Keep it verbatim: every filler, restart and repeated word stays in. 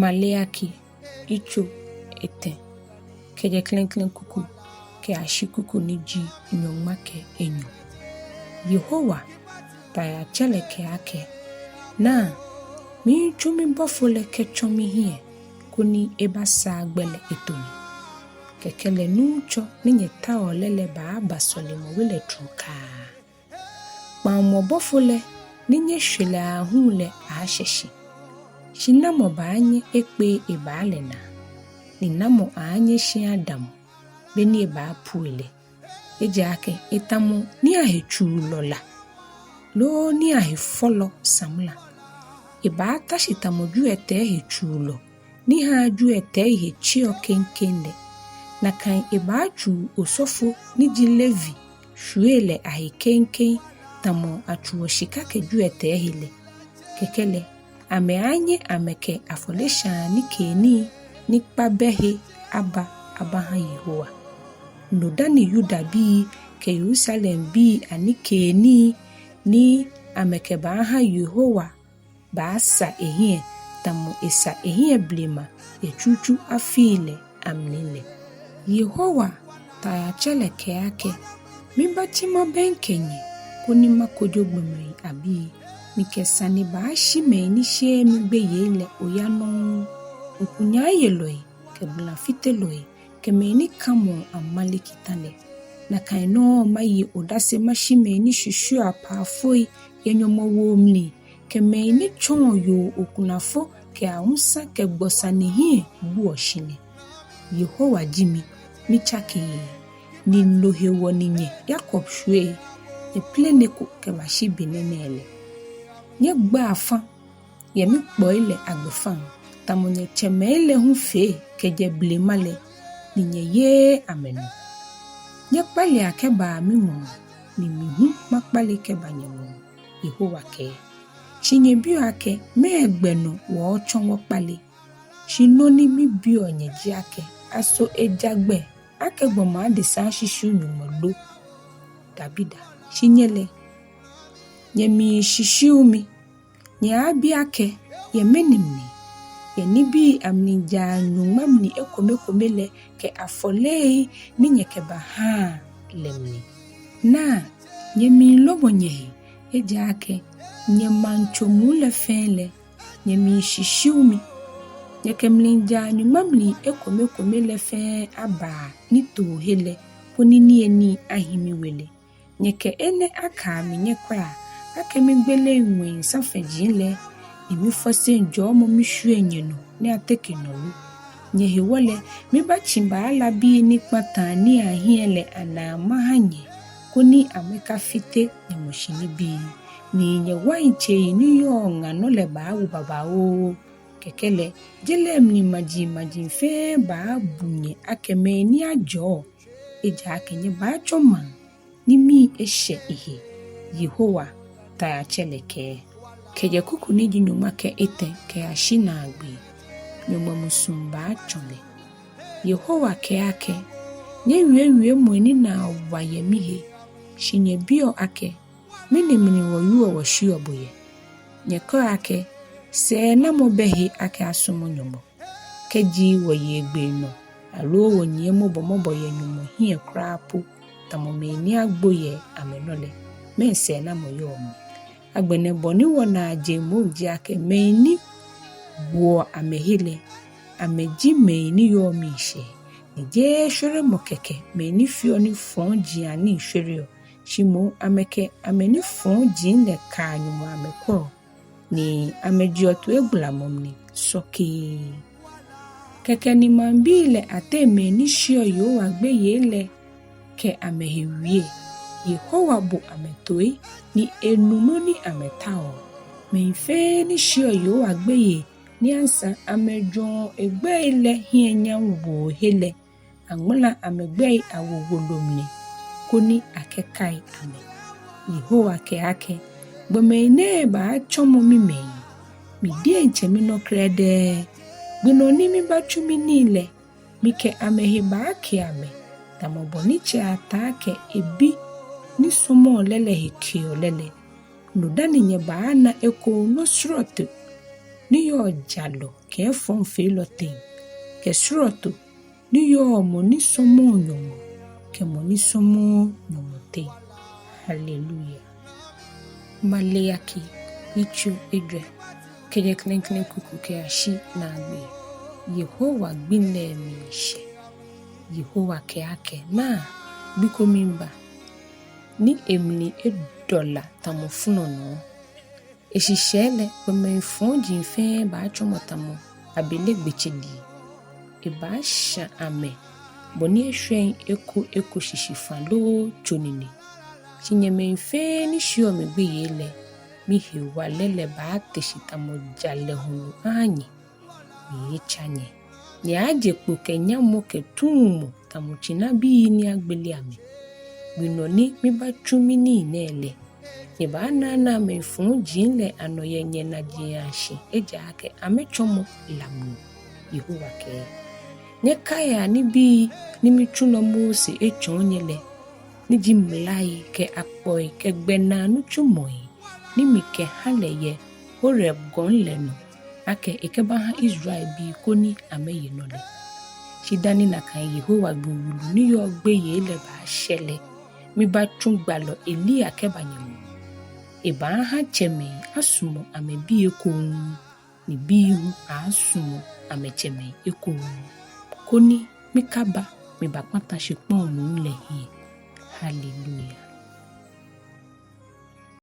Maleaki, yitso etɛ, kɛjɛ klɛŋklɛŋ kuku kɛyashi kuku ni ji nyɔŋma kɛ enyɔ. Yehowa, Taiatsɛ lɛ kɛɛ akɛ, Naa, miitsu mibɔfo lɛ kɛtsɔ mihiɛ, koni ebasaa gbɛ lɛ eto mi. Kɛkɛ lɛ Nuŋtsɔ ni nyɛtaoɔ lɛ lɛ baaba sɔlemɔwe lɛ trukaa. Kpaŋmɔ bɔfo lɛ ni nyɛshwe lɛ aahu lɛ aaashɛ shi. Shi namɔ baanyɛ ekpee ebaa lɛ naa? Ni namɔ aaanyɛ shi adamɔ beni ebaapue lɛ? Ejaakɛ etamɔ nii ahetsuulɔ la, loo nii ahefɔlɔ samla. Ebaata shi tamɔ jwiɛtɛi hetsuulɔ, ni haa jwiɛtɛi he tseɔ kɛŋkɛŋ lɛ. Nakai ebaatsuu osɔfo ni ji Levi shwiei lɛ ahe kɛŋkɛŋ tamɔ atsuuɔ shika kɛ jwiɛtɛi he lɛ. Kɛkɛ lɛ, amɛaanyɛ amɛkɛ afɔleshaa nikeenii ni kpa bɛ he aba abaha Yehowa. No dani Yudabii kɛ Yerusalembii anikeenii ni amɛkɛbaaha Yehowa baasa ehiɛ tamɔ esa ehiɛ blema yɛ tsutsu afii lɛ amli lɛ. Yehowa, Taiatsɛ lɛ kɛɛ akɛ, Mibatsi mabɛŋkɛ nyɛ koni makojo gbɔmɛi abii. Mikɛ sane baashi mɛi ni sheee migbeyei lɛ oya nɔŋŋ, ŋkunyaayelɔi kɛ gbalafitelɔi kɛ mɛi ni kamɔɔ amale kita lɛ. Nakai nɔŋŋ maye odase mashi mɛi ni shishiuɔ apaafoi yɛ nyɔmɔwoo mli, kɛ mɛi ni tsɔɔ yoo okulafo kɛ awusa kɛ gbɔ sane hiɛ buɔ shi lɛ. Yehowa ji mi, mitsakeee, ni no hewɔ ni nyɛ, Yakob shwiei, nyɛpleneko kɛbashi be nɛɛ nɛɛ lɛ. Nyɛgba afã yɛ mikpɔi lɛ agbɛfaŋ, tamɔ nyɛtsɛmɛi lɛ hu fee kɛjɛ blema lɛ, ni nyɛyeee amɛnɔ. Nyɛkpalea kɛbaa miŋɔɔ, ni mi hu makpale kɛba nyɛŋɔɔ, Yehowa kɛɛ. Shi nyɛbiɔ akɛ, Mɛɛ gbɛ nɔ wɔɔtsɔ wɔkpale? Shi nɔ ni mibiɔ nyɛ ji akɛ, Aso eja gbɛ akɛ gbɔmɔ adesa ashishiu Nyɔŋmɔ lo? Dabida, shi nyɛ lɛ, nyɛmiishishiu mi. Nyɛaabi akɛ, Yɛ mɛni mli? Yɛ nibii amlijaa nyɔŋma mli ekomekome lɛ kɛ afɔlei ni nyɛkɛbahaa lɛ mli? Naa, nyɛmiilomɔ nyɛhe, ejaakɛ nyɛmaŋtso muu lɛ fɛɛ lɛ, nyɛmiishishiu mi. Nyɛkɛ mlijaa nyɔŋma mli ekomekome lɛ fɛɛ abaa nitoohe lɛ, koni niyenii ahi miwe lɛ. Nyɛkɛ enɛ akaa mi nyɛkwɛa, akɛ migbeleŋ ŋwɛi safɛji lɛ, ni mifɔseŋ jɔɔmɔ mishwieŋ nyɛnɔ ni ateke nɔ lo? Nyɛhewɔ lɛ, mibatsi baalabii ni kpataa nii ahiɛ lɛ anaa maha nyɛ, koni amɛkafite nyɛmɔshi nibii. Ni nyɛwain tsei ni yɔɔ ŋa nɔ lɛ baawo babaoo. Kɛkɛ lɛ, je lɛ mli majimaji fɛɛ baabu nyɛ akɛ mɛi ni ajɔɔ, ejaakɛ nyɛbaatsɔ maŋ ni mii eshɛ ehe, Yehowa, Taiatsɛ lɛ kɛɛ. Kɛjɛ kuku ni ji nyɔŋma kɛ etɛ kɛyashi naagbee. Nyɔŋmɔ musuŋ baatsɔ lɛ. Yehowa kɛɛ akɛ, Nyɛwie wiemɔi ni naa wa yɛ mihe, shi nyɛbiɔ akɛ, Mɛni mli wɔwieɔ wɔshiɔ bo yɛ? Nyɛkɛɔ akɛ, Sɛɛnamɔ bɛ he akɛ asumɔ Nyɔŋmɔ. Kɛji wɔye egbee nɔ, aloo wɔnyiɛ mɔbɔmɔbɔ yɛ Nyɔŋmɔ hiɛ kwraa po, tamɔ mɛi ni agbo yɛ amɛnɔ lɛ, mɛɛ sɛɛnamɔ yɔɔ mli? Agbɛnɛ bɔ ni wɔnaa jeŋ moŋ ji akɛ mɛi ni woɔ amɛhe lɛ, amɛji mɛi ni yɔɔ miishɛɛ, ni jeee shweremɔ kɛkɛ mɛi ni feɔ nifɔɔjianii shwereɔ, shi moŋ amɛkɛ amɛnifɔɔji lɛ kaa Nyɔŋmɔ amɛkwɛɔ, ni amɛjeɔ toigbalamɔ mli sɔkee. Kɛkɛ ni maŋbii lɛ ateŋ mɛi ni sheɔ Yehowa gbeyei lɛ kɛ amɛhe wie. Yehowa bo amɛ toi, ni enu nɔ ni amɛtaoɔ. Mɛi fɛɛ ni sheɔ Yehowa gbeyei ni asaŋ amɛjwɛŋɔ egbɛi lɛ hiɛnyam woo he lɛ, aŋmala amɛgbɛi awo wolo mli, koni akɛkai amɛ. Yehowa kɛɛ akɛ, Gbɔmɛi nɛɛ baatsɔmɔ mimɛi, mi diɛŋtsɛ minɔ krɛdɛɛ. Gbi nɔ ni mibatsu minii lɛ, mikɛ amɛhe baake amɛ, tamɔ bɔ ni tsɛ ataa kɛ ebi ni sɔmɔɔ lɛ lɛ he keɔ lɛ lɛ. No dani nyɛbaana ekoŋŋ nɔ srɔto ni yɔɔ jalɔ kɛ efɔŋfeelɔ teŋ, kɛ srɔto ni yɔɔ mɔ ni sɔmɔɔ Nyɔŋmɔ kɛ mɔ ni sɔmɔɔɔ Nyɔŋmɔ teŋ. Haleluya. Maleaki yitso ejwɛ, kɛjɛ klɛŋklɛŋ kuku kɛyashi naagbee. Yehowa gbi lɛ miishɛ. Yehowa kɛɛ akɛ, naa, gbi ko miiba, ni emli edɔ la tamɔ flɔnɔɔ. Eshishɛɛ lɛ, gbɔmɛi fɔji fɛɛ baatsɔmɔ tamɔ abele gbetselii. Ebaasha amɛ bɔ ni eshwɛŋ eko eko shishifã loo tso nine. Shi nyɛmɛi fɛɛ ni sheɔ mi gbeyei lɛ, mihewalɛ lɛ baate shi tamɔ jalɛ hulu ahã nyɛ, ni eeetsa nyɛ. Ni aaaje kpo kɛ nyamɔ kɛ tuumɔ tamɔ tsinabii ni agbele amɛ. Gbi nɔ ni mibatsu minii nɛɛ lɛ, nyɛbaanaanaa mɛi fɔji lɛ anɔ yɛ nyɛnajiaŋ shi, ejaakɛ amɛtsɔmɔ lamlu, Yehowa kɛɛ. Nyɛkaia nibii ni mitsulɔ Mose etsɔɔ nyɛ lɛ, ni ji mlai kɛ akpɔi kɛ gbɛnaa nitsumɔi ni mikɛhã lɛ yɛ Horeb gɔŋ lɛ nɔ, akɛ ekɛbahã Israelbii koni amɛye nɔ lɛ. Shi dani nakai Yehowa gbi wulu ni yɔɔ gbeyei lɛ baashɛ lɛ, mibatsu gbalɔ Elia kɛba nyɛŋɔɔ. Ebaahã tsɛmɛi asumɔ amɛbii ekoŋŋ, ni bii hu aaasumɔ amɛtsɛmɛi ekoŋŋ, koni mikaba mibakpãtã shikpɔŋ muu lɛ hiɛ. Haleluya.